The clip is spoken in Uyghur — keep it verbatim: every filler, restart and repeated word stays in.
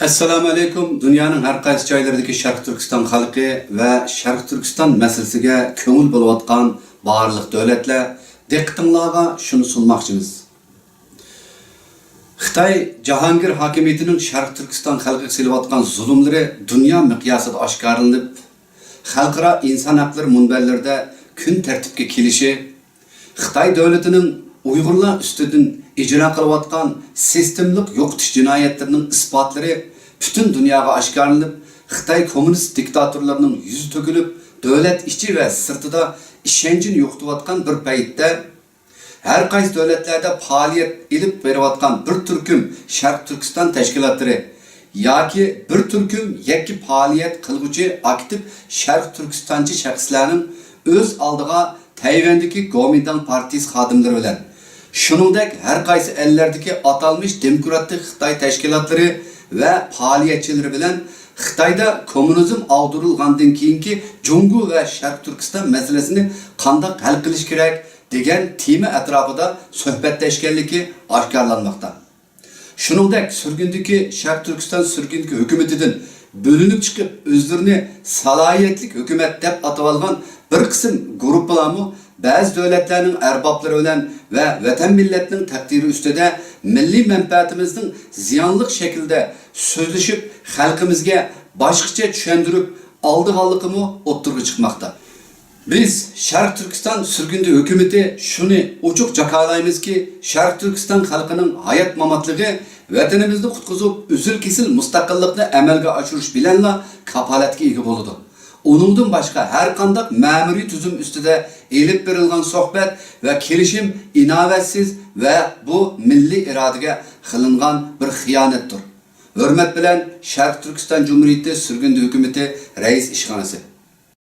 ئەسسالامۇ ئەلەيكۇم. دۇنيانىڭ ھەر قايسى جايلىرىدىكى شەرقىي تۈركىستان خەلقى ۋە شەرقىي تۈركىستان مەسىلىسىگە كۆڭۈل بۆلۈۋاتقان بارلىق دۆلەتلەر، دىققىتىڭلارغا شۇنى سۇنماقچىمىز. خىتاي جاھانگىر ھاكىمىيىتىنىڭ شەرقىي تۈركىستان خەلقىگە سېلىۋاتقان زۇلۇملىرى دۇنيا مىقياسىدا ئاشكارىلىنىپ، خەلقئارا ئىنسان ھەقلىرى مۇنبەرلىرىدە كۈن تەرتىپكە كېلىشى، خىتاي دۆلىتىنىڭ ئۇيغۇرلار ئۈستىدىن ئىجرا قىلىۋاتقان سىستېمىلىق يوقىتىش جىنايەتلىرىنىڭ ئىسپاتلىرى پۈتۈن دۇنياغا ئاشكارىلىنىپ، خىتاي كوممۇنىست دىكتاتورلىرىنىڭ يۈزى تۆكۈلۈپ، دۆلەت ئىچى ۋە سىرتىدا ئىشەنچىنى يوقىتىۋاتقان بىر پەيتتە، ھەر قايسى دۆلەتلەردە پائالىيەت ئېلىپ بېرىۋاتقان بىر تۈركۈم شەرقىي تۈركىستان تەشكىلاتلىرى ياكى بىر تۈركۈم يەككە پائالىيەت قىلغۇچى ئاكتىپ شەرقىي تۈركىستانچى شەخسلەرنىڭ ئۆز ئالدىغا تەيۋەندىكى گومىنداڭ پارتىيىسى خادىملىرى بىلەن، شۇنىڭدەك ھەر قايسى ئەللەردىكى ئاتالمىش دېموكراتىك خىتاي تەشكىلاتلىرى ۋە پائالىيەتچىلىرى بىلەن خىتايدا كوممۇنىزم ئاغدۇرۇلغاندىن كېيىنكى جۇڭگو ۋە شەرقىي تۈركىستان مەسىلىسىنى قانداق ھەل قىلىش كېرەك دېگەن تېما ئەتراپىدا سۆھبەتلەشكەنلىكى ئاشكارىلانماقتا. شۇنىڭدەك سۈرگۈندىكى شەرقىي تۈركىستان سۈرگۈندىكى ھۆكۈمىتىدىن بۆلۈنۈپ چىقىپ، ئۆزلىرىنى سالاھىيەتلىك ھۆكۈمەت دەپ ئاتىۋالغان بىر قىسىم گۇرۇپپىلارمۇ بەزى دۆلەتلەرنىڭ ئەربابلىرى بىلەن ۋە ۋەتەن مىللەتنىڭ تەقدىرى ئۈستىدە مىللىي مەنپەئەتىمىزنىڭ زىيانلىق شەكىلدە سۆزلىشىپ، خەلقىمىزگە باشقىچە چۈشەندۈرۈپ ئالىدىغانلىقىمۇ ئوتتۇرىغا چىقماقتا. بىز شەرقىي تۈركىستان سۈرگۈندە ھۆكۈمىتى شۇنى ئوچۇق جاكارلايمىزكى، شەرقىي تۈركىستان خەلقىنىڭ ھايات-ماماتلىقى ۋەتىنىمىزنى قۇتقۇزۇپ، ئۈزۈل-كېسىل مۇستەقىللىقنى ئەمەلگە ئاشۇرۇش بىلەنلا كاپالەتكە ئىگە بولىدۇ. ئۇنىڭدىن باشقا ھەر قانداق مەمۇرىي تۈزۈم ئۈستىدە ئېلىپ بېرىلغان سۆھبەت ۋە كېلىشىم ئىناۋەتسىز ۋە بۇ مىللىي ئىرادىگە قىلىنغان بىر خىيانەتتۇر. ھۆرمەت بىلەن، شەرقىي تۈركىستان جۇمھۇرىيىتى سۈرگۈندە ھۆكۈمىتى رەئىس ئىشخانىسى.